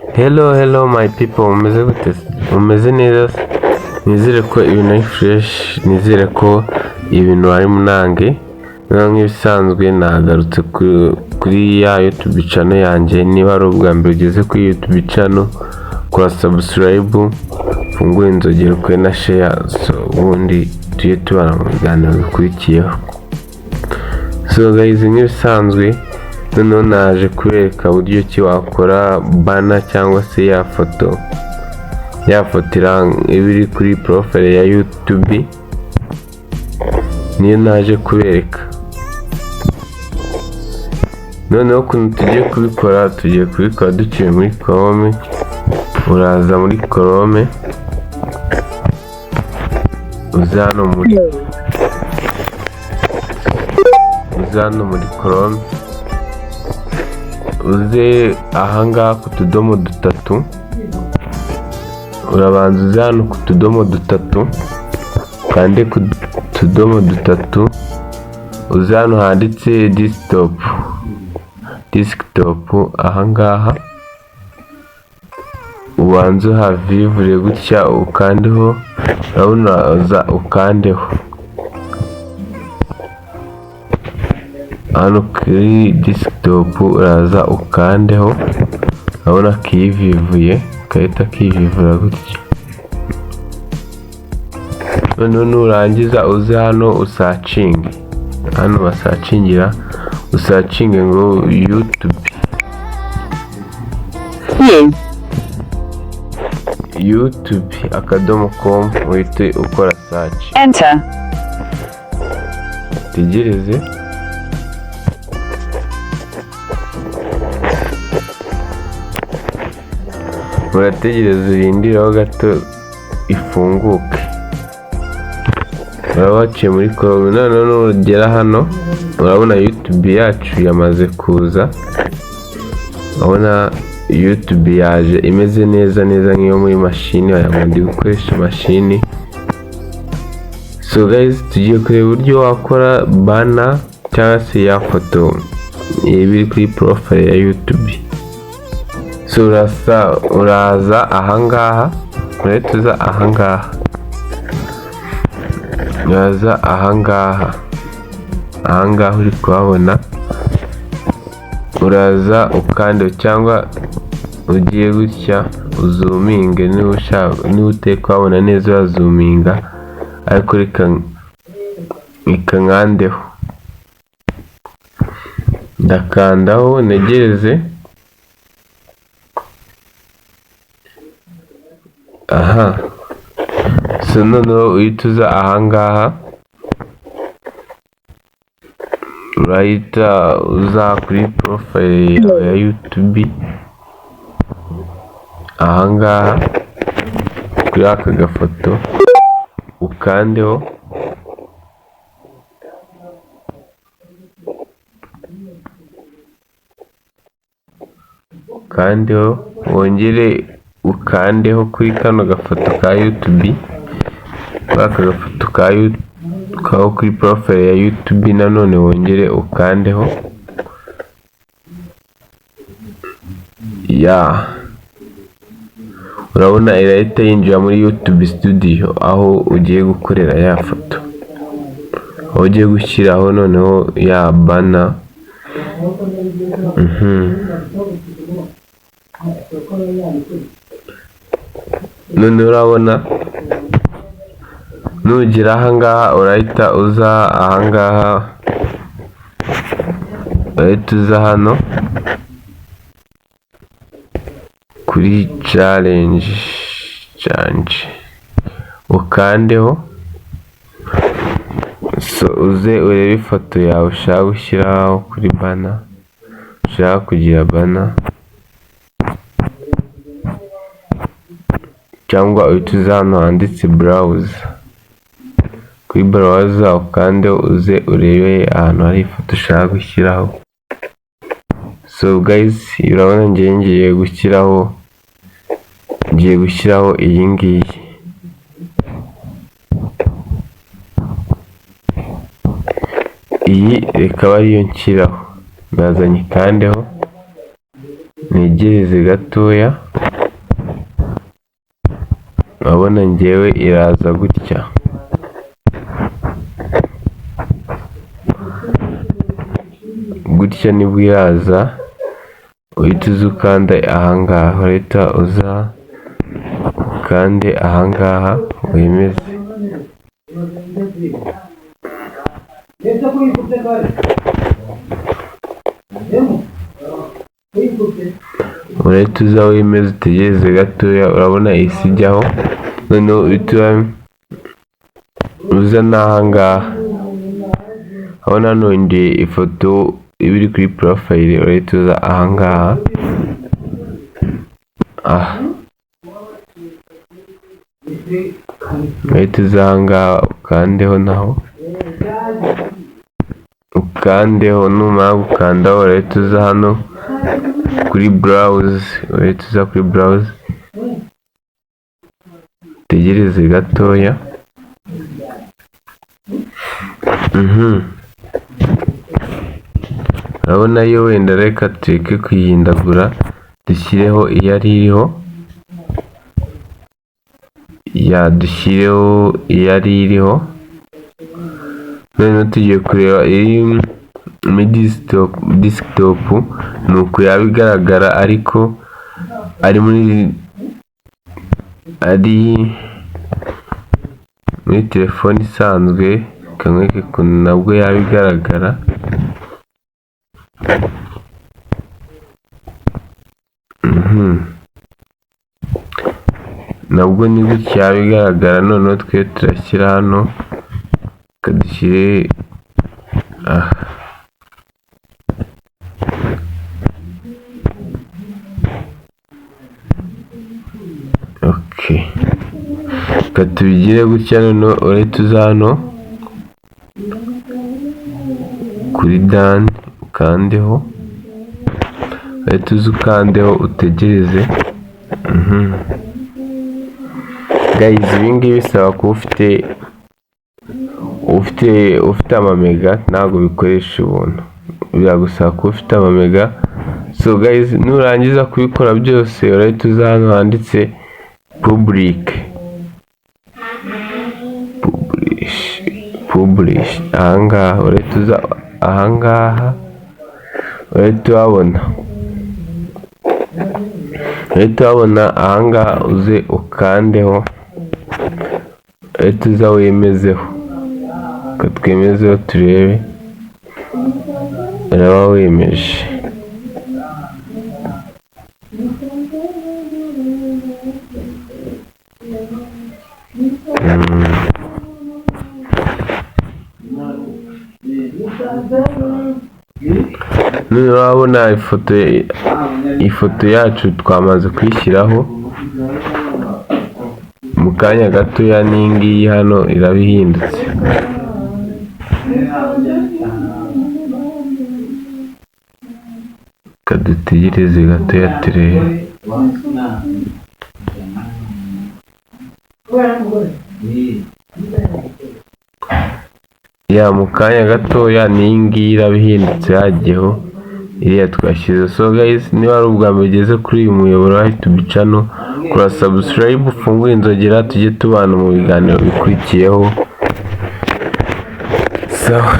Hello, hello my people, mumeze gute se? Mumeze neza se? Nizere ko ibintu ari fresh, nizere ko ibintu ari munange. Noneho nk'ibisanzwe nagarutse kuri ya YouTube channel yanjye. Niba ari ubwa mbere ugeze kuri YouTube channel, kora subscribe, ufungure inzogera, ukore na share, so ubundi tujye tubana mu biganiro bikurikiyeho. So guys, nk'ibisanzwe noneho naje kubereka uburyo ki wakora banner cyangwa se ya foto iba iri kuri profile ya YouTube, niyo naje kubereka. Noneho ukuntu tugiye kubikora, tugiye kubikora duciye muri Chrome. Uraza muri Chrome, uza hano muri Chrome, uze ahangaha ku tudomo dutatu. Urabanza uze hano ku tudomo dutatu, ukande ku tudomo dutatu, uze hano handitse desktop, ahangaha ubanze uhavivure gutya, ukandeho. Urabona, uza ukandeho hano kuri desktop, uraza ukandeho, urabona kivivuye, gahita kivivura gutya. Noneho nurangiza uze hano usearchinge, hano basearchingira, usearchinge ngo YouTube, U youtube.com, uhite ukora search. Enter. Utegereze. Urategereza, urindireho gato ifunguke. Uraba waciye muri Chrome. Noneho nugera hano urabona YouTube yacu yamaze kuza. Urabona YouTube yaje imeze neza neza nk'iyo muri mashini, wagira ngo ndi gukoresha mashini. So guys, tugiye kureba uburyo wakora banner cyangwa se ya foto iba iri kuri profile ya YouTube. So uraza ahangaha, urahita uza ahangaha, uraza ahangaha, ahangaha uri kuhabona, uraza ukande cyangwa ugiye gutya uzoominge. Niba ushaka, niba utari kuhabona neza urazoominga, ariko reka nkandeho. Ndakandaho ntegereze. Aha, so noneho uhita uza ahangaha, urahita uza kuri profile yawe ya YouTube, ahangaha kuri aka gafoto ukandeho. Ukandeho, wongere ukandeho kuri kano gafoto ka YouTube, kuri aka gafoto kaho kuri profile ya YouTube, nanone wongere ukandeho. Ya, urabona irahita yinjira muri YouTube Studio, aho ugiye gukorera ya foto, aho ugiye gushyiraho noneho ya banner. Noneho urabona nugera ahangaha urahita uza ahangaha, urahita uza hano kuri challenge, ukandeho. So uze urebe ifoto yawe ushaka gushyiraho kuri banner, ushaka kugira banner, cyangwa uhite uza hano handitse browse, kuri browse ukande, uze urebe ahantu hari ifoto ushaka gushyiraho. So guys, urabona ngiye ngiye gushyiraho iyi ngiyi. Iyi reka ariyo nshyiraho. Ndaza nyikandeho, negereze gatoya. Urabona ngewe iraza gutya. Gutya nibwo iraza, uhita uza ukanda ahangaha, urahita uza ukande ahangaha wemeze. Urahita uza wemeze, utegereze gatoya, urabona isi ijyaho. Noneho uhita uza n'ahangaha, urabona hano hinjiye ifoto iba iri kuri profile, urahita uza ahangaha, aha urahita uza ahangaha ukandeho, naho ukandeho. Numara gukandaho urahita uza hano kuri browse, urahita uza kuri browse, utegereze gatoya. Urabona yo wenda reka tureke kuyihindagura, dushyireho iyari iriho, ya dushyireho iyari iriho. Noneho tugiye kureba iri muri desktop, ni uku yaba igaragara, ariko ari muri telefone isanzwe. Reka nkwereke ukuntu nabwo yaba igaragara. Nabwo ni gutya yaba igaragara. Noneho twe turashyira hano, reka dushyire aha. Okay, reka tubigire gutya. Noneho urahita uza hano kuri done ukandeho, urahita uza ukandeho utegereze. Guys, ibi ngibi bisaba kuba ufite amamega, ntabwo bikoresha ubuntu, biragusaba kuba ufite amamega. So guys, nurangiza kubikora byose urahita uza hano handitse public, publish, publish ahangaha. Urahita uza ahangaha, urahita uhabona, urahita uhabona ahangaha, uze ukandeho, urahita uza wemezeho. Reka twemezeho turebe, uraba wemeje. None urabona ifoto yacu twamaze kuyishyiraho mu kanya gatoya, n'iyi ngiyi hano iraba ihindutse. Reka dutegereze gatoya turebe. Ya, mu kanya gatoya n'iyi ngiyi iraba ihindutse, hagiyeho iriya twashyize. So guys, niba ari ubwa mbere ugeze kuri uyu muyoboro wa YouTube channel, kora subscribe, ufungure inzogera, tujye tubana mu biganiro bikurikiyeho. Sawa.